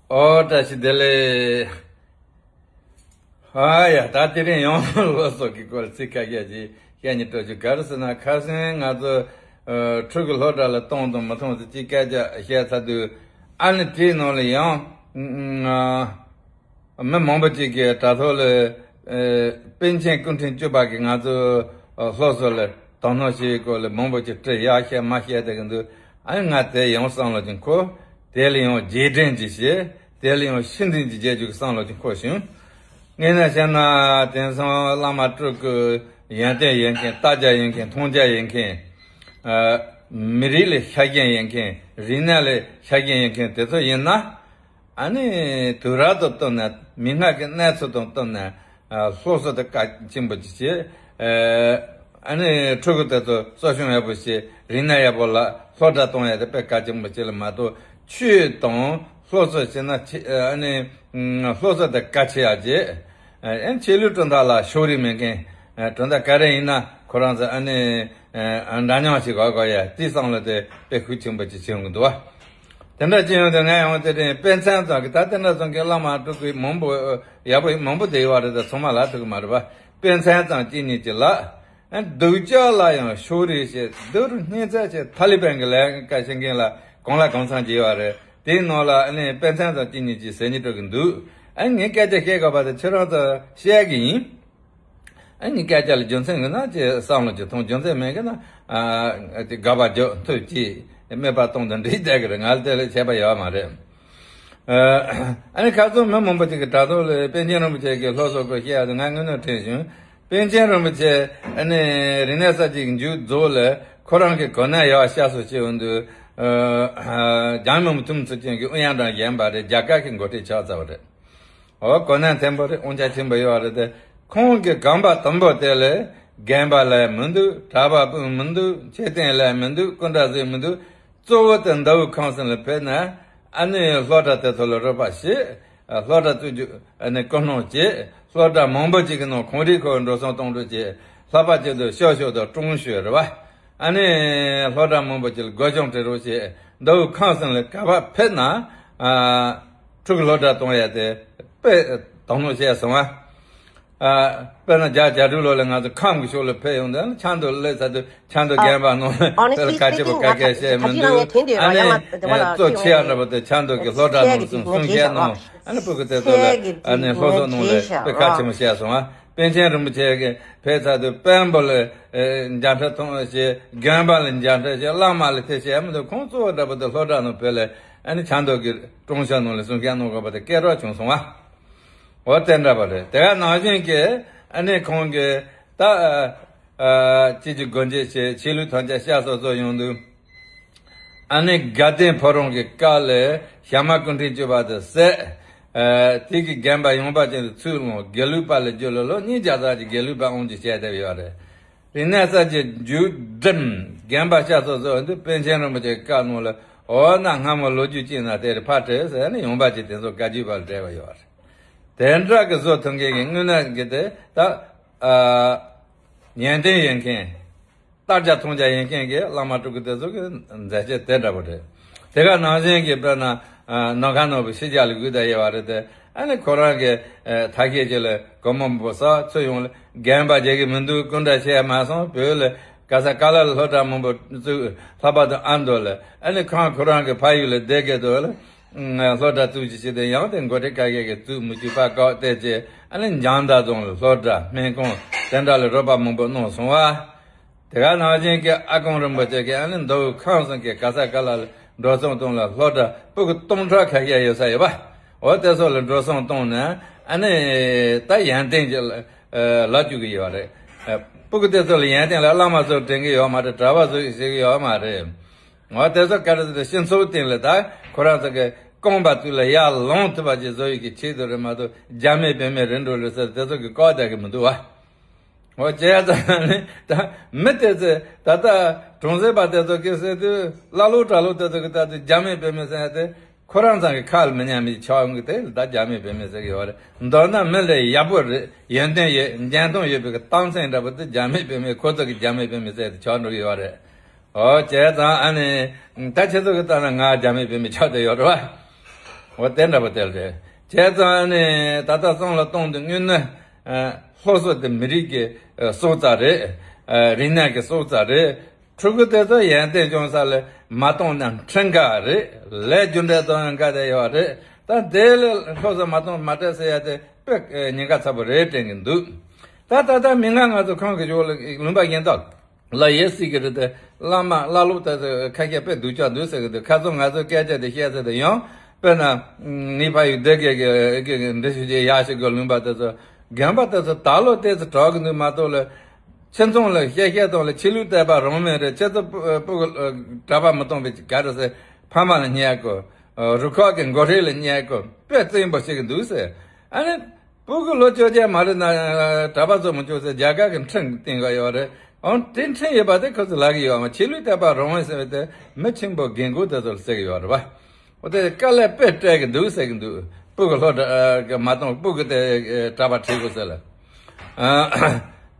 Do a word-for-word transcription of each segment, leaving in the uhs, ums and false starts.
ཨོ་བཀྲ་ཤིས་བདེ་ལེགས། ཨ་ཡ། ད་དེ་རིང་ཡང་སློབ་གསོ་གི་སྐོར་ཚིག་ཁ་ཤས་ཅིག་བཤད་ནས་སྤྲོ་རྒྱུ། ག་རེ་ཟེར་ན། ཁ་སང་ང་ཚོ་ཨ་ཕྲུ་གུ་སློབ་གྲྭ་ལ་གཏོང་དང་མི་གཏོང་ཟེར་ཅིག་སྐད་ཆ་བཤད་ཚར་དུས། ཨ་ནི་དེའི་ནང་ལ་ཡང་ཨ་མི་མང་པོ་ཅིག་གིས་དྲ་ཐོག་ལ་ཨ་པཎ་ཆེན་སྐུ་ཕྲེང་བཅུ་པ་གིས་ང་ཚོ་ཨ་སློབ་གསོ་ལ་དོ་སྣང་བྱེད་སྐོར་ལ་མང་པོ་ཅིག་བྲིས། ཡག་བཤད་མ་བཤད་བསྡད་ཀྱི་འདུག་ཨ་ནི་ང་དེ་ཡང་བསམ་བློ་ཅིག་འཁོར། དེ་ལ་ཡང་རྗེས་དྲན་ཅིག་བྱས། དེ་ལ་ཡང་ཤུགས་འཛིན་ཅིག་བྱེད་རྒྱུ་གི་བསམ་བློ་ཅིག་འཁོར་བྱུང་། དངོས་གནས་བཤད་ན། དེང་སང་བླ་མ་སྤྲུལ་སྐུ་ཡོན་ཏན་ཡོད་མཁན། ལྟ་རྒྱ་ཡོད་མཁན། མཐོང་རྒྱ་ཡོད་མཁན། ཨ་མི་རིགས་ལ་ཤ་རྒྱུས་ཡོད་མཁན། རིག་གནས་ལ་ཤ་རྒྱུས་ཡོད་མཁན་དེ་ཚོ་ཡིན་ན། ཨ་ནི་དུས་རབས་དང་བསྟུན་ནས། མིག་སྔ་གི་གནས་ཚུལ་དང་བསྟུན་ནས་ཨ་སློབ་གསོ་དེ་གལ་ཆེན་པོ་ཅིག་བྱས། ཨ་ནི་ཕྲུ་གུ་དེ་ཚོ་གསོ་སྐྱོང་ཡག་པོ་བྱས། རིག་གནས་ཡག་པོ་ལ་སློབ་གྲྭ་གཏོང་ཡག་དེ་དཔེ་གལ་ཆེན་པོ་ཅིག་ལ་མ་གཏོགས། ཆོས་དང་སློབ་གསོ་བྱས་ན་ཆེ། ཨ་ནི་སློབ་གསོ་དེ་གལ་ཆེ་ཡག་བྱས། ཨ་ཆོས་ལུགས་གྲུབ་མཐའ་ལ་ཕྱོགས་རིས་མེད་མཁན། ཨ་གྲུབ་མཐའ་ག་རེ་ཡིན་ན་ཁོ་རང་ཚོ་ཨ་ནི་ཨ་འདྲ་མཉམ་ཞིག་དགོས་དགོས་ཡ། དེའི་བསམ་བློ་དེ་དཔེ་ཤུགས་ཆེན་པོ་ཅིག་བྱེད་ཡོང་གི་འདུག་བ། དེ་འདྲ་ཅི་ཡོང་དུས། ང་ཡང་དེ་རིང་དཔེ་མཚོན་ཙམ་གྱི། ད་དེ་འདྲ་ཙམ་གྱི་བླ་མ་སྤྲུལ་སྐུ་མང་པོ་ཡག་པོ་མང་པོ་བསྡད་ཡོད་རེད། ད་ཚང་མ་ལབ་ཐུབ་ཀྱི་མ་རེད་པ། དཔེ་མཚོན་ཙམ་གཅིག་གཉིས་ཅིག་ལབ། ཨ་སྡུག་ཅག་ལ་ཡང་ཕྱོགས་རིས་བྱེད། སྡུག་རུ་སྙིང་བརྩེ་བྱེད། ཐ་ལི་བན་གྱི་ལས་ཀ་བྱེད་མཁན་ལ་གང་ལ་གང་འཚམ་ཅིག་ཡོད་རེད། དེའི་ནང་ལ་ཨ་ནི་དཔེ་མཚོན་ཙམ་གཅིག་གཉིས་ཅིག་ཟེར་སྙིང་བྲོ་གི་འདུག་ཨ་ངས་སྐད་ཆ་བཤད་དགོས་པ་དེ་ཁྱེད་རང་ཚོ་བཤད་གི་ཡིན། ཨ་ནི་སྐད་ཆ་ལ་རྒྱུ་མཚན་ཡོད་ན་ཅིག་བསམ་བློ་ཅིག་ཐོངས། རྒྱུ་མཚན་མེད་གི་ན་ཨ་དེ་དགག་པ་རྒྱག། མཐུ་སྐྱེལ། སྨད་པ་གཏོང་དང་འགྲིག་བསྡད་གི་རེད། ང་ལ་དེ་ལས་ཁྱད་པར་ཡོད་མ་རེད། ཨ་ནི་ཁ་སང་མི་མང་པོ་ཅིག་གིས་དྲ་ཐོག་ལ་པཎ་ཆེན་རིན་པོ་ཆེ་གི་སློབ་གསོ་སྐོར་བཤད་ཡག་དེ་ང་དངོས་གནས་དྲན་བྱུང་། པཎ་ཆེན་རིན་པོ་ཆེ་ཨ་ནི་རིག་གནས་གསར་བརྗེ་གི་མཇུག་རྫོགས་ལ་ཁོ་རང་གི་གོ་གནས་ཡར་བསྐྱར་གསོ་བྱས་ཡོང་དུས། ཨ་རྒྱལ་མི་ཐུབ་ཚུལ་ཅན་གྱི་ཨུ་ཡོན་ཀྲང་བཞེངས་པ་རེད། རྒྱ་གར་གྱི་འགོ་ཁྲིད་ཆགས་ཚར་བ་རེད། འོ་གོ་གནས་མཐོན་པོ་རེད། དབང་ཆ་ཆེན་པོ་ཡོད་རེད་དེ། ཁོང་གི་རྐང་པ་དང་པོ་དེ་ལས་རྒན་པ་ལས་མི་འདུག་གྲྭ་པ་སྤུན་མི་འདུག་མཆོད་རྟེན་ལས་མི་འདུག་སྐུ་འདྲ་བཟོས་མི་འདུག་གཙོ་བོ་དེ་མདོ་དབུས་ཁམས་གསུམ་ལ་ཕེབས་ནས་ཨ་ནི་སློབ་གྲྭ་དེ་ཚོ་ལ་རོགས་པ་བྱེད། སློབ་གྲྭ་བཙུགས་རྒྱུ་ཨ་ནི་སྐུལ་སློང་བྱེད། སློབ་གྲྭ་མང་པོ་ཅིག་གི་ནང་གངས་རིའི་ཁུལ་འགྲོ་སོང་གཏོང་རོགས་བྱེད། ལྷག་པར་དུ་ཤོད་ཤོད་དང་ཀྲུང་ཤོད་རེད་བ། ཨ་ནི་སློབ་གྲྭ་མང་པོ་ཅིག་ལ་སྒོ་སྦྱང་སྤྲད་རོགས་བྱེད། མདོ་དབུས་ཁམས་གསུམ་ལ་ག་པར་ཕེབས་ན་ཨ་ཕྲུ་གུ་སློབ་གྲྭ་གཏོང་ཡ་དེ་དཔེ་དོ་སྣང་བྱས་སོང་ཨ། ཨ་དཔེར་ན་བརྒྱ་བརྒྱད་ཅུ་ལོ་ལ་ང་ཚོ་ཁམས་ཀྱི་ཕྱོགས་ལ་ཕེབས་ཡོང་དུས། ཨ་ནི་ཆབ་མདོ་སླེབས་ཚར་དུས་ཆབ་མདོ་རྒན་པ་ནང་ལ་དཔེ་ལ་ཁ་ཆེ་པོ་ག་གས་བཤད་མི་འདུག་ཨ་ནི་གཙོ་ཆེ་ཡ་འདྲ་པོ་དེ་ཆབ་མདོ་གི་སློབ་གྲྭ་ནང་གསུང་གསུང་བཤད་གནང་། ཨ་ནི་ཕྲུ་གུ་དེ་ཚོ་ལ་ཨ་ནི་སློབ་གསོ་གནང་ལས་དཔེ་གལ་ཆེན་པོ་བཤད་སོང་ཨ། པཎ་ཆེན་རིན་པོ་ཆེ་གིས་ཕེབས་ཚར་དུས་དཔོན་པོ་ལ་ཨེ་མཇལ་འཕྲད་གཏོང་བྱས། རྒན་པ་ལ་མཇལ་འཕྲད་བྱས། བླ་མ་ལ་ཐུག་བྱས་མི་འདུག་ཁོང་གཙོ་བོ་འདྲ་པོ་དེ་སློབ་གྲྭ་ནང་ཕེབས་ལས་ཨ་ནི་ཆབ་མདོ་གི་ཀྲུང་ཤོད་ནང་ལ་གསུང་བཤད་གནང་དགོས་པ་དེ་སྐད་གྲགས་བྱུང་སོང་ཨ། འོ་དེ་འདྲ་པ་རེད། དེ་ག་ནང་བཞིན་གྱི་ཨ་ནི་ཁོང་གིས་ད་ཨ་ཨ་ཅིག་ཅིག་སྒོ་འབྱེད་བྱས། ཆོས་ལུགས་ཐམས་ཅད་བསྐྱར་གསོ་བཟོ་ཡོང་དུས། ཨ་ནི་དགའ་ལྡན་ཕོ་བྲང་གི་བཀའ་ལས་ཞྭ་དམར་སྐུ་ཕྲེང་བཅུ་པ་དེ་བསད། ཨ་དེ་གི་རྒན་པ་ཡངས་པ་ཅན་དེ་ཚུར་བླངས། དགེ་ལུགས་པ་ལ་བསྒྱུར་ལ་ལོ་ཉིས་བརྒྱ་ཙམ་ཅིག་དགེ་ལུགས་པ་དབང་སྒྱུར་བྱས་བསྡད་ཡོད་རེད། རིག་གནས་གསར་བརྗེ་མཇུག་བསྒྲིལ། རྒན་པ་བསྐྱར་གསོ་བཟོ་འདི་པཎ་ཆེན་རིན་པོ་ཆེ་བཀའ་གནང་ལ། འོ་ན་སྔ་མོ་ལོ་རྒྱུས་ཅིག་ན་དེ་རེད་ཕར་དྲན་ཟེར་ནས་ཡངས་པ་ཅན་དེ་ཚོ་བཀའ་བརྒྱུད་པ་ལ་བྲེལ་བ་ཡོད་རེད། དེ་འདྲ་གི་བཟོ་ཐུབ་མཁན་གྱི་དངོས་གནས་ཀྱི་དེ་ད་ཨ་ཡོན་ཏན་ཡོད་མཁན། ལྟ་རྒྱ་མཐོང་རྒྱ་ཡོད་མཁན་གྱི་བླ་མ་སྤྲུལ་སྐུ་དེ་ཚོ་གི་མཛད་རྗེས་དེ་འདྲ་པོ་རེད། དེ་ག་ནང་བཞིན་གྱི་དཔེར་ན་ཨ་ནམ་མཁའ་ནོར་བུ་ཕྱི་རྒྱལ་ལ་སྒུག་བསྡད་ཡོད་པ་རེད་དེ། ཨ་ནི་ཁོ་རང་གི་ཨ་མཐའ་ཁེལ་ཅིག་ལ་སྒོར་མོ་མང་པོ་བསགས། ཚུར་ཡོང་ལ་རྒན་པ་བྱེད་ཀྱི་མི་འདུག་སྐུ་འདྲ་བྱས་མ་སོང་། བོད་ལ་ག་ས་ག་ལ་ལ་སློབ་གྲྭ་མང་པོ་བཙུགས། ལྷག་པར་དུ་ཨ་མདོ་ལ། ཨ་ནི་ཁོང་ཁོ་རང་གི་ཕ་ཡུལ་ལ་བསྡད་དགོས་འདུག་ལ། སློབ་གྲྭ་བཙུགས་ཀྱི་ཞིག་དེ་ཡང་དེ་འགོ་ཁྲིད་ཁ་ཤས་ཀྱིས་བཙུགས་མི་བཅུག་པར་བཀག་བསྡད་བྱས། ཨ་ནི་འཇང་མདའ་རྫོང་ལ་སློབ་གྲྭ་སྨན་ཁང་དེ་འདྲ་ལ་རོགས་པ་མང་པོ་གནང་སོང་བ། དེ་ག་ནང་བཞིན་གྱི་ཨ་ཀོང་རིན་པོ་ཆེ་གིས་ཨ་ནི་མདོ་དབུས་ཁམས་གསུམ་གྱི་ག་ས་ག་ལ་ལ་འགྲོ་སོང་གཏོང་ལ་སློབ་གྲྭ་སྤུ་གུ་སྟོང་ཕྲག་ཁ་ཤས་ཡོད་ས་ཡོད་པ། འོ་དེ་ཚོ་ལ་འགྲོ་སོང་གཏོང་ནས་ཨ་ནི་ད་ཡོན་ཏན་གྱི་ལ་བཅུག་གི་ཡོད་རེད། སྤུ་གུ་དེ་ཚོ་ལ་ཡོན་ཏན་ལ་བླ་མ་ཚོ་དྲན་གི་ཡོད་མ་རེད། གྲྭ་པ་ཚོ་ཞིག་ཡོད་མ་རེད། འོ་དེ་ཚོ་ག་རེ་ཟེར་ན་སྤྱི་ཚོགས་སྟེང་ལ་ད་ཁོ་རང་ཚོ་གི་རྐང་པ་དུས་ལ་ཡར་ལོང་ཐུབ་པ་ཅིག་བཟོ་ཡི་གི་ཆེད་དུ་རེད་མ་གཏོགས་རྒྱ་མེད་བོད་མེད་རེད་འགྲོ་ལོས་ཟེར་དེ་ཚོ་གི་བཀག་བསྡད་གི་མི་འདུག་བ། འོ་བྱས་ཙང་ནི་ད་མི་དེ་ཚོས་ད་ལྟ་གྲོང་གསེབ་པ་དེ་ཚོ་གི་ཟེར་དུས་ཀླ་ཀློ་གྲྭ་ལོ་དེ་ཚོ་གི་ད་དུ་རྒྱ་མེད་བོད་མེད་ཟེར་ཡ་དེ་ཁོ་རང་ཚང་གི་ཁ་ལ་མི་ཉན་མི་ཆགས་ཡོང་གི་དེ་ལ་ད་རྒྱ་མེད་བོད་མེད་ཟེར་གི་ཡོད་རེད། མདོར་ན་མི་ལ་ཡག་པོ་རེད། ཡོན་ཏན་ཡོད། འཇོན་ཐང་ཡོད་པའི་གི་རྟགས་མཚན་འདྲ་པོ་དེ་རྒྱ་མེད་བོད་མེད་ཁོ་ཚོ་གི་རྒྱ་མེད་བོད་མེད་ཟེར་དུ་ཆགས་འགྲོ་གི་ཡོད་རེད། འོ་བྱས་ཙང་ཨ་ནི་ད་ཁྱེད་ཚོ་གི་ལྟ་ན་ང་རྒྱ་མེད་བོད་མེད་ཆགས་བསྡད་ཡོད་རེད་བ། འོ་དེ་འདྲ་པོ་དེ་རེད། བྱས་ཙང་ནི་ད་ལྟ་བསམ་བློ་གཏོང་དུས་དངོས་གནས་སློབ་གསོ་དེ་མི་རིགས་ཀྱི་སྲོག་རྩ་རེད། རིག་གནས་ཀྱི་སྲོག་རྩ་རེད། ཕྲུ་གུ་དེ་ཚོ་ཡོན་ཏན་སྦྱོང་ས་ལ་མ་གཏོང་ན་འཕྲིན་ཁ་རེད། ལས་རྒྱུ་འབྲས་གཏོང་ཡང་དགའ་བསྡད་ཡོད་རེད། ད་དེ་ལས་སློབ་གསོ་མ་གཏོང་མ་སྤྲད་ཟེར་ཡ་དེ་དཔེ་ཉེན་ཁ་ཚ་པོ་རེད་དྲན་གྱི་འདུག་ད་ད་ལྟ་མི་ང་ང་ཚོ་ཁོང་གི་ཞོར་ལ་ལུང་པ་ཡིན་སྟབས་ལ་ཡེ་སྲིད་ཀྱི་རེད་དེ། བླ་མ་བླ་སློབ་དེ་ཚོ་ཁ་ཤས་དཔེ་སྡུག་ཅག་འདུག་ཟེར་གི་འདུག་ཁ་སང་ང་ཚོ་སྐད་ཆ་དེ་བཤད་ཚེ་དེ་ཡང་དཔེར་ན་ངའི་ཕ་ཡུལ་སྡེ་དགེ་གི་འདི་ཞུ་རྒྱུ་ཡག་ཤོས་གི་ལུང་པ་དེ་ཚོ་རྒན་པ་དེ་ཚོ་ད་ལོ་དེ་ཚོ་གྲགས་གི་འདུག་མ་གཏོགས་ལ། ཁྱིམ་ཚང་ལ་བཤད་བཤད་དང་ལ་ཆོས་ལུགས་དད་པ་རང་མོས་རེད། ཁྱེད་ཚོ་སྤུ་སྤུ་གུ་གྲྭ་པ་མི་གཏོང་བའི་ག་རེ་ཟེར། ཕ་མ་ལ་བསྙད་གོ་རུ་ཁག་གི་མགོ་ཁྲིད་ལ་བསྙད་གོ་དཔེ་བཙན་པོ་ཞིག་འདུག་ཟེར། ཨ་ནི་སྤུ་གུ་ལོ་བཅོ་བརྒྱད་མ་རེད་ན་གྲྭ་པ་ཚོ་མི་བཅུག་ཟེར་རྒྱ་གར་གི་ཁྲིམས་བཏིང་ག་ཡོད་རེད། འོན་དེ་ཁྲིམས་ཡོད་པ་དེ་ཁོ་ཚོ་ལབ་གི་ཡོད་མ། ཆོས་ལུགས་དད་པ་རང་མོས་ཟེར་བའི་དེ་མི་ཆེན་པོ་རྒན་རྒོན་དེ་ཚོ་ལ་ཟེར་གི་ཡོད་རེད་པ། འོ་དེ་དཀའ་ལས་དཔེ་སྤྲད་གི་འདུག་ཟེར་གི་འདུག་སྤུ་གུ་སློབ་གྲྭ་གི་མ་གཏོང་སྤུ་གུ་དེ་གྲྭ་པ་ཁྲིད་དགོས་ཟེར་ལ།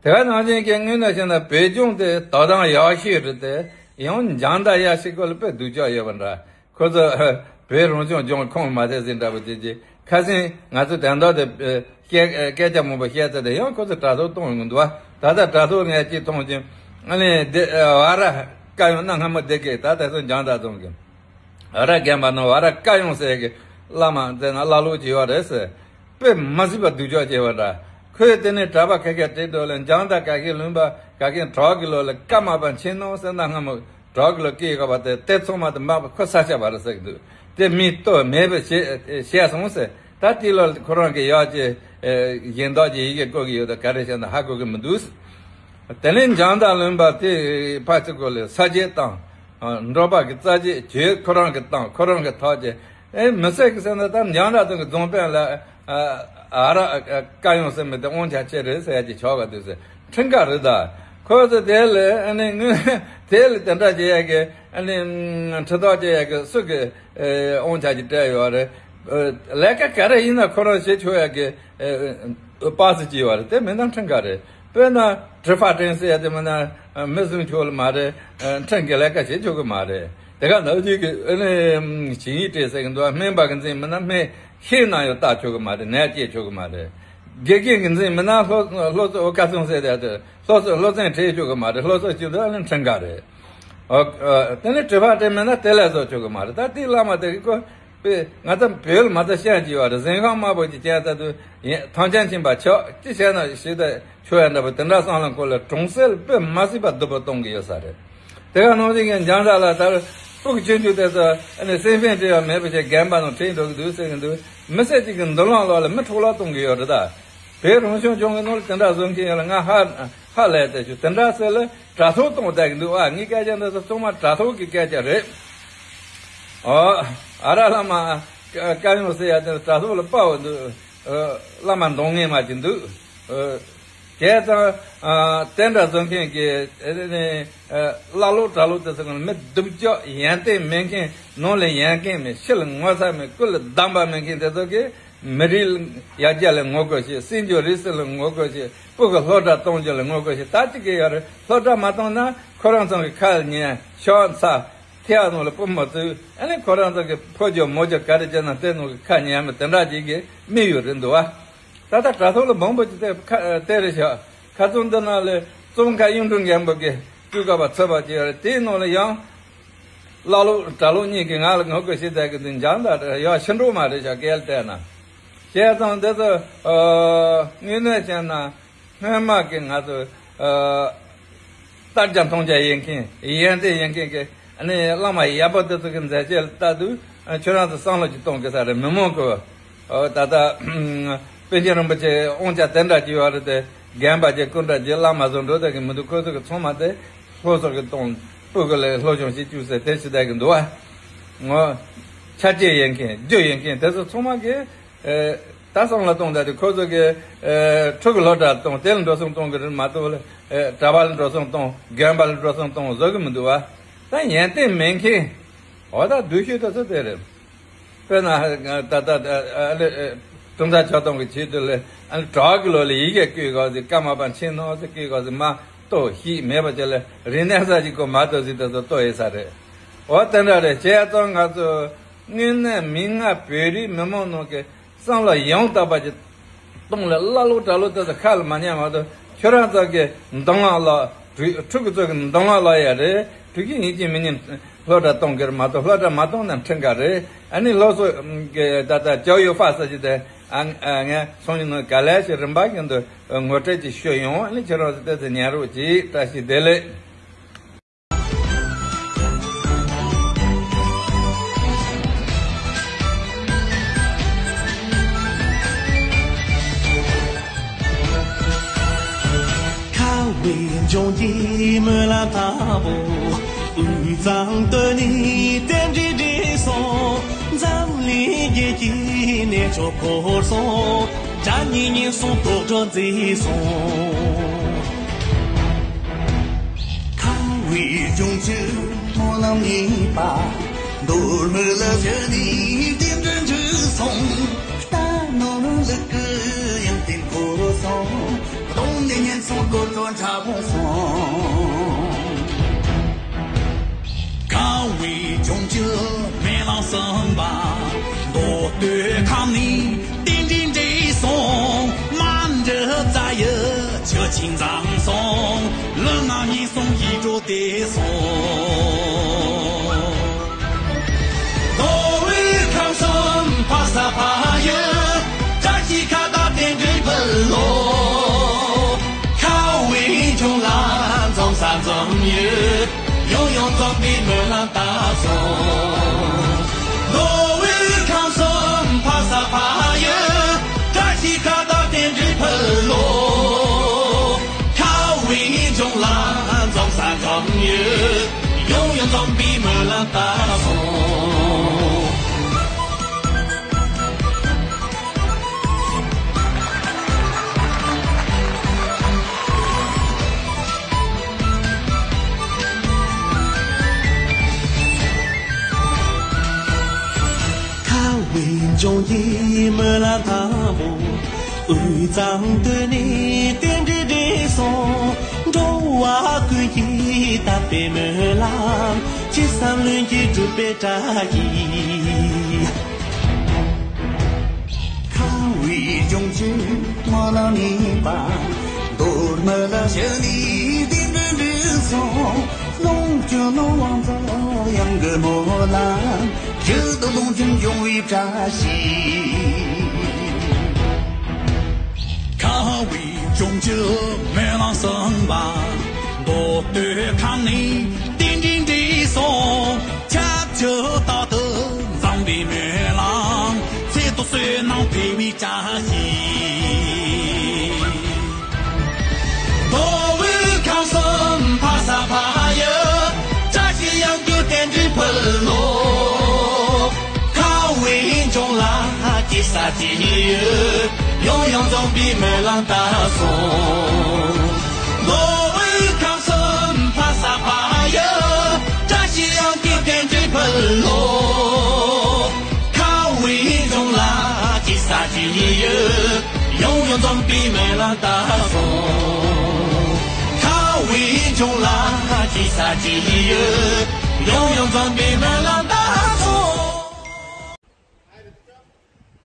དེ་ག་ནང་བཞིན་གྱི་དངོས་གནས་བྱས་ན་བོད་ལྗོངས་དེ་དོ་དམ་ཡག་ཤོས་རེད་དེ། ཡང་སྦྱང་བརྡར་ཡག་ཤོས་ཁོ་ལ་དཔེ་སྡུག་ཅག་ཡོད་པ་འདྲ། ཁོ་ཚོ་བོད་རང་སྐྱོང་ལྗོངས་ཁོངས་མ་ཐེ་ཟིན་འདྲ་པོ་དེ་ཅི། ཁ་སང་ང་ཚོ་དོན་དག་དེ་སྐད་སྐད་ཆ་མང་པོ་བཤད་ཚེ་དེ་ཡང་ཁོ་ཚོ་དྲ་ཐོག་གཏོང་ཡོང་གི་འདུག་བ། ད་ལྟ་དྲ་ཐོག་ངས་ཅིག་མཐོང་ཅིང་ཨ་ནི་དེ་བ་ར་བཀའ་ཡོང་ན་སྔ་མོ་བསྡད་གི་ད་དེ་ཚོ་སྦྱང་བརྡར་བཙོང་གི། ཨ་ར་རྒན་པ་ནང་བ་ར་བཀའ་ཡོང་ཟེར་གི་བླ་མ་དེ་ན་བླ་ལོག་ཅིག་ཡོད་རེད་ཟེར། དཔེ་མ་སྲིད་པ་སྡུག་ཅག་བྱས་པ་འདྲ། ཁོས་དེ་ནས་གྲྭ་པ་ཁ་ཁ་དྲིས་འགྲོ་ལ་འཇང་ད་ག་གི་ལུང་པ་ག་གི་གྲོག་གི་ལོ་ལ་བཀའ་མ་པ་མཁྱེན་ནོ་ཟེར་ན་སྔ་མོ་གྲོག་གི་ལོ་སྐད་ག་པ་དེ་དེ་ཚང་མ་དེ་མ་པ་ཁོ་ས་ཆ་བ་ར་ཟེར་གི་འདུག་དེ་མི་ལྟོས་མེད་པ་བྱས་བྱས་སོང་ཟེར། ད་དེ་ལོ་ཁོ་རང་གི་ཡག་ཅེ་གཞན་དག་ཅེ་ཡི་གེ་བཀོད་གི་ཡོད་ད་ག་རེ་བྱས་ན་ཧ་གོ་གི་མི་འདུག་དེ་ནས་འཇང་ད་ལུང་པ་དེ་ཕ་ཚིག་གོ་ལས་ས་བཅད་དང་། འགྲོ་པ་གི་རྩ་བཅད་བྱོས་ཁོ་རང་གི་བཏང་ཁོ་རང་གི་ཐག་བཅད། ཨེ་མི་སྲིད་གི་ཟེར་ན་ད་འཇང་ར་ཚོ་གི་རྫོང་དཔོན་ལ་ཨ་ར་བཀའ་ཡོང་ཟེར་མི་དེ་དབང་ཆ་ཆེ་རེད་ཟེར་ཡ་ཅིག་ཆོག་ག་དུས་ཟེར་ཁྲིམས་ཀ་རེད་ད། ཁོ་ཚོ་དེ་ལས་ཨ་ནི་དངོས་དེ་ལས་དེ་འདྲ་བྱེད་ཡ་གི་ཨ་ནི་ཁྲི་ཐག་བཅད་ཡ་གི་སུ་གི་དབང་ཆ་ཅིག་སྤྲད་ཡོད་རེད། ལས་ཀ་ག་རེ་ཡིན་ན་ཁོ་རང་བྱེད་ཆོག་ཡ་གི་པ་སི་ཅིག་ཡོད་རེད་དེ་མི་འདང་ཁྲིམས་ཀ་རེད། དཔེར་ན་དྲི་ཕ་དྲན་ཟེར་ཡ་དེ་མིན་ན་མི་བཟུང་ཆོག་ལ་མ་རེད། ཁྲིམས་ཀྱི་ལས་ཀ་བྱེད་ཆོག་གི་མ་རེད། དེ་ག་ནང་བཞིན་གྱི་ཨ་ནི་ཇིང་ཡིག་སྤྲད་ཟེར་གི་འདུག་སྨན་པ་གི་འཛིན་མིན་ན་སྨན་ཤེས་ན་ཡང་བལྟ་ཆོག་གི་མ་རེད། ནད་སྐྱེལ་ཆོག་གི་མ་རེད། དགེ་རྒན་གི་འཛིན་མིན་ན་སློབ་སློབ་གསོ་ཁ་སང་ཟེར་ཡ་དེ་སློབ་གསོ་སློབ་ཚན་ཁྲིད་ཆོག་གི་མ་རེད། སློབ་གསོ་བྱེད་འདུག་ཨ་ནི་ཁྲིམས་ཀ་རེད། ཨོ། ཨ། དེ་ནས་དྲི་བ་དྲི་མེད་ན་དེ་ལས་བཟོ་ཆོག་གི་མ་རེད། ད་དེའི་བླ་མ་དེ་གི་ཀོ་པས་ང་ཚོ་བོད་ལ་མ་ཚད་ཤན་གྱི་བ་རེད། གཟན་ཁང་དམར་པོ་གྱི་ཅན་ད་དུ་ཡིན་ཐང་ཅན་ཕྱིན་པ་ཆོག་ཅི་བྱས་ན་ཞིག་ད་ཆོག་ཡ་འདྲ་པོ་དེ་འདྲ་བསམ་ལ་ཁོ་ལ་གྲོང་གསེབ་དཔེ་མ་སྲིད་པ་སྡུག་པོ་གཏོང་གི་ཡོད་ས་རེད། དེ་ག་ནང་བཞིན་གྱི་འཇང་ད་ལ་ད་སྤུ་གུ་ཆུང་ཆུང་དེ་ཚོ་ཨ་ནི་སེམས་ཕན་སྤྲད་ཡ་མེད་པ་བྱས་རྒན་པ་ནང་ཁྲིད་འགྲོ་གི་འདུག་ཟེར་གི་འདུག་མི་སེར་གཅིག་གི་མདུན་ལམ་ལོག་ལ་མི་འཕྲོ་བརླག་གཏོང་གི་ཡོད་རེད་ད། བོད་རང་སྐྱོང་ལྗོངས་ཀྱི་ནང་ལ་དེ་འདྲ་བཟོ་མཁན་ཡོད་ལ་ང་ཧ་ཧ་ལས་ཏེ་ཆུ་དེ་འདྲ་ཟེར་ལ་དྲ་ཐོག་གཏོང་བསྡད་ཀྱི་འདུག་ཨ་ངའི་སྐད་ཆ་འདི་ཚོ་ཚང་མ་དྲ་ཐོག་གི་སྐད་ཆ་རེད། ཨོ། ཨ་ར་བླ་མ་བཀའ་ཡོང་ཟེར་ཡ་དེ་དྲ་ཐོག་ལ་དཔའ་བོ་འདུག་བླ་མ་འདོང་ངེས་མ་ཅིག་འདུག་བྱས་ཙང་དེ་འདྲ་བཟོ་མཁན་གྱི་བླ་ལོག་གྲྭ་ལོག་དེ་ཚོ་གང་མི་སྡུག་ཅག་ཡོན་ཏན་མེད་མཁན་ནང་ལ་ཡོན་མཁན་མེད་ཕྱི་ལ་ངོ་ཚ་མེད་ཀུན་ལ་སྡང་པ་མེད་མཁན་དེ་ཚོ་གིས། མི་རིགས་ཡར་རྒྱས་ལ་ངོ་རྒོལ་བྱེད། སྲིད་འབྱོར་རིག་གསུམ་ལ་ངོ་རྒོལ་བྱེད། སྤུ་གུ་སློབ་གྲྭ་གཏོང་རྒྱུ་ལ་ངོ་རྒོལ་བྱེད། ད་ཅི་གི་ཡོད་རེད། སློབ་གྲྭ་མ་གཏོང་ན་ཁོ་རང་ཚོ་གི་ཁ་ལ་ཉན་ཤོག་ཚ་ཐེ་བ་ནང་ལ་སྤུ་མ་བཙུགས་ཨ་ནི་ཁོ་རང་ཚོ་གི་ཕོ་རྒྱུ་མོ་རྒྱུ་ག་རེ་བྱས་ན་དེ་ནང་གི་ཁ་ཉན་མི་དེ་འདྲ་ཅིག་གི་དམིགས་ཡུལ་རེད་འདུག་བ། ད་ལྟ་དྲ་ཐོག་ལ་མང་པོ་ཅིག་དེ་ཁ་དེ་རེད་ཤག་ཁ་རྩང་འདི་ནང་ལ་རྩོམ་ཁ་གཡུང་དྲུང་རྒན་པོ་གི་སྤུས་ཀ་བ་ཚོད་པ་ཅིག་ཡོད་རེད། དེའི་ནང་ལ་ཡང་། བླ་ལོག་གྲྭ་ལོག་གཉིས་ཀྱིས་ང་ལ་ངོ་རྒོལ་བྱེད་བསྡད་ཀྱི་འདུག་འཇང་ད་ཡག་ཤི་འགྲོ་མ་རེད་ཤག་སྐད་བལྟས་ན། བྱས་ཙང་འདི་ཚོ་དངོས་གནས་བྱས་ན་སྔོན་མ་གི་ང་ཚོ་ལྟ་རྒྱ་མཐོང་རྒྱ་ཡིན་མཁན་ཡོན་ཏན་ཡིན་མཁན་གྱི་ཨ་ནི་བླ་མ་ཡག་པོ་དེ་ཚོ་གི་མཛད་རྗེས་ལ་ལྟ་དུས་ཁྱོད་རང་ཚོ་བསམ་བློ་ཅིག་གཏོང་དགོས་ས་རེད། མི་མང་གི་ད་ལྟ་པཎ་ཆེན་རིན་པོ་ཆེ་དབང་ཆ་དེ་འདྲ་ཅིག་ཡོད་རེད་དེ་རྒན་པ་ཅིག་སྐུ་འདྲ་ཅིག་བླ་མ་བཟོ་འགྲོ་བསྡད་ཀྱི་མི་འདུག་ཁོ་ཚོ་གི་ཚང་མ་དེ། སློབ་གསོ་གི་གཏོང་སྤུ་གུ་ལ་སློབ་སྦྱོང་བྱེད་བཅུག་ཟེར་དེ་ཞིག་བསྡད་ཀྱི་འདུག་བ། ངོ་། ཆ་རྐྱེན་ཡོད་མཁན་རྒྱུ་ཡོད་མཁན་དེ་ཚོ་ཚང་མ་གིས་ད་བསམ་བློ་གཏོང་བསྡད་དེ་ཁོ་ཚོ་གིས་ཕྲུ་གུ་སློབ་གྲྭ་གཏོང་དེ་ལ་འགྲོ་སོང་གཏོང་གི་རེད་མ་གཏོགས་ལ་གྲྭ་པ་ལ་འགྲོ་སོང་གཏོང་རྒན་པ་ལ་འགྲོ་སོང་གཏོང་བཟོ་གི་མི་འདུག་བ། ད་ཡོན་ཏན་མེད་མཁན་འོ་ད་སྡུག་ཤོས་དེ་ཚོ་དེ་རེད། དཔེར་ན་ད་ལྟ་ཨ་ལེ་ཀྲུང་ཐ་ཆོས་དོན་གྱི་ཆེད་དུ་ལས་ཨ་ནི་གྲོགས་ཀྱི་ལོ་ལ་ཡི་གེ་བསྐུལ་དགོས་ཟེར་ཀ་མ་པ་མཁྱེན་ནོ་ཟེར་བསྐུལ་དགོས་ཟེར་མ་གཏོགས་ཤིག་མེད་པ་ཅིག་ལ་རིག་གནས་ས་ཅིག་གོ་མ་གཏོགས་ཟིག་དེ་ཚོ་གཏོགས་ཡོད་ས་རེད། འོ་དེ་འདྲ་རེད། བྱས་ཙང་ང་ཚོ་ དངོས་གནས་མི་ང་བོད་རིགས་མི་མང་ནང་གི་བསམ་བློ་ཡང་དག་པ་ཅིག་གཏོང་ལ་བླ་ལོག་གྲྭ་ལོག་དེ་ཚོ་ཁ་ལ་མ་ཉན་མ་གཏོགས། ཁྱོད་རང་ཚོ་གི་འདོན་ལག་ལ་ཕྲུ་ཕྲུ་གུ་ཚོ་གི་འདོན་ལག་ལ་ཡ་རེད། ཕྲུ་གུ་ཡིན་གཅིག་མིན་གཉིས་སློབ་གྲྭ་གཏོང་གི་རེད་མ་གཏོགས། སློབ་གྲྭ་མ་གཏོང་ན་ཁྲིམས་འགལ་རེད། ཨ་ནི་སློབ་གསོ་གི་ད་ལྟ་教育法ཟེར་གྱི་དེ་ཨ་ཨ་ངས་སང་ཉིན་ནང་ག་ལེ་ཞིག་རིམ་པ་བཞིན་དུ་ངོ་སྤྲོད་ཅིག་ཞུ་ཡོང་། ཨ་ནི་ཁྱེད་རང་ཚོ་དེ་ཚོ་ཉན་རོགས་གྱིས། བཀྲ་ཤིས་བདེ་ལེགས། ཁ་བའི་ལྗོངས་ཀྱི་སྨོན་ལམ་དང་པོ། དབུས་གཙང་སྟོད་ནས་རྟེན་འབྲེལ་འགྲིག་སོང་། འཛམ་གླིང་རྒྱལ་གྱི་གནས་མཆོག་བསྐོར་སོང་། དགྲ་གཉེན་ཉེན་སྲུང་དོག་སྒྲོལ་མཛད་སོང་། ཁ་བའི་ལྗོངས་ཀྱི་སྨོན་ལམ་གཉིས་པ། མདོ་སྨད་ལ་བཞུགས་ནས་རྟེན་འབྲེལ་འགྲིག་སོང་། རྟ་ནོར་ལུག་གི་ཡོན་ཏན་བསྐོར་སོང་། གདོང་ནས་ཉེན་སྲུང་དོག་སྒྲོལ་འཁྲབ་སོང་། ཁ་བའི་ལྗོངས་ཀྱི་སྨོན་ལམ་གསུམ་པ། མདོ་སྟོད་ཁམས་ནས་རྟེན་འབྲེལ་འགྲིག་སོང་། རྨ་འབྲི་རྩ་ཡི་ཆུ་ཆེན་འཛོམས་སོང་། ལུས་ངག་ཉེན་སྲུང་ཡིད་འགྲོ་བདེ་སོང་། མདོ་དབུས་ཁམས་གསུམ་ཕ་ས་ཕ་ཡུལ། བཀྲ་ཤིས་ཁ་བརྡ་རྟེན་འབྲེལ་ཕུལ་ལོ། ཁ་བའི་ལྗོངས་ལ་འཛོམས་ས་འཛོམས་ཡུལ། ཡང་ཡང་འཛོམས་པའི་སྨོན་ལམ་བཏབ་སོང་། མདོ་དབུས་ཁམས་གསུམ་ཕ་ས་ཕ་ཡུལ། བཀྲ་ཤིས་ཁ་བརྡ་རྟེན་འབྲེལ་ཕུལ་ལོ། ཁ་བའི་ལྗོངས་ལ་འཛོམས་ས་འཛོམས་ཡུལ། ཡང་ཡང་འཛོམས་པའི་སྨོན་ལམ་བཏབ་སོང་། ཁ་བའི་ལྗོངས་ཀྱི་སྨོན་ལམ་དང་པོ། དབུས་གཙང་སྟོད་ནས་རྟེན་འབྲེལ་འགྲིག་སོང་། འགྲོ་བ་ཀུན་གྱི་དམ་པའི་སྨོན་ལམ། ཅི་བསམ་ལྷུན་གྱིས་འགྲུབ་པའི་བཀྲ་ཤིས། ཁ་བའི་ལྗོངས་ཀྱི་སྨོན་ལམ་གཉིས་པ། མདོ་སྨད་ལ་བཞུགས་ནས་རྟེན་འབྲེལ་འགྲིག་སོང་། ལོངས་སྤྱོད་ནོར་དབང་རྫོགས་ཡང་གི་སྨོན་ལམ། རྒྱུད་དུ་ལོངས་སྤྱོད་འབྱུང་བའི་བཀྲ་ཤིས། ཁ་བའི་ལྗོངས་ཀྱི་སྨོན་ལམ་གསུམ་པ། མདོ་སྟོད་ཁམས་ནས་རྟེན་འབྲེལ་འགྲིག་སོང་། ཁྱབ་བྱེད་རྟག་ཏུ་འཛོམས་པའི་སྨོན་ལམ། ཚེ་ཐུགས་བསོད་ནམས་འཕེལ་བའི་བཀྲ་ཤིས། མདོ་དབུས་ཁམས་གསུམ་ཕ་ས་ཕ་ཡུལ། བཀྲ་ཤིས་ཡང་གི་རྟེན་འབྲེལ་ཕུལ་ལོ། ཁ་བའི་ལྗོངས་ལ་སྐྱེ་ས་སྐྱེ་ཡུལ། ཡང་ཡང་འཛོམས་པའི་སྨོན་ལམ་བཏབ་སོང་། མདོ་དབུས་ཁམས་གསུམ་ཕ་ས་ཕ་ཡུལ། བཀྲ་ཤིས་ཡང་གི་རྟེན་འབྲེལ་ཕུལ་ལོ། ཁ་བའི་ལྗོངས་ལ་སྐྱེ་ས་སྐྱེ་ཡུལ། ཡང་ཡང་འཛོམས་པའི་སྨོན་ལམ་བཏབ་སོང་། ཁ་བའི་ལྗོངས་ལ་སྐྱེ་ས་སྐྱེ་ཡུལ། ཡང་ཡང་འཛོམས་པའི་སྨོན་ལམ་བཏབ་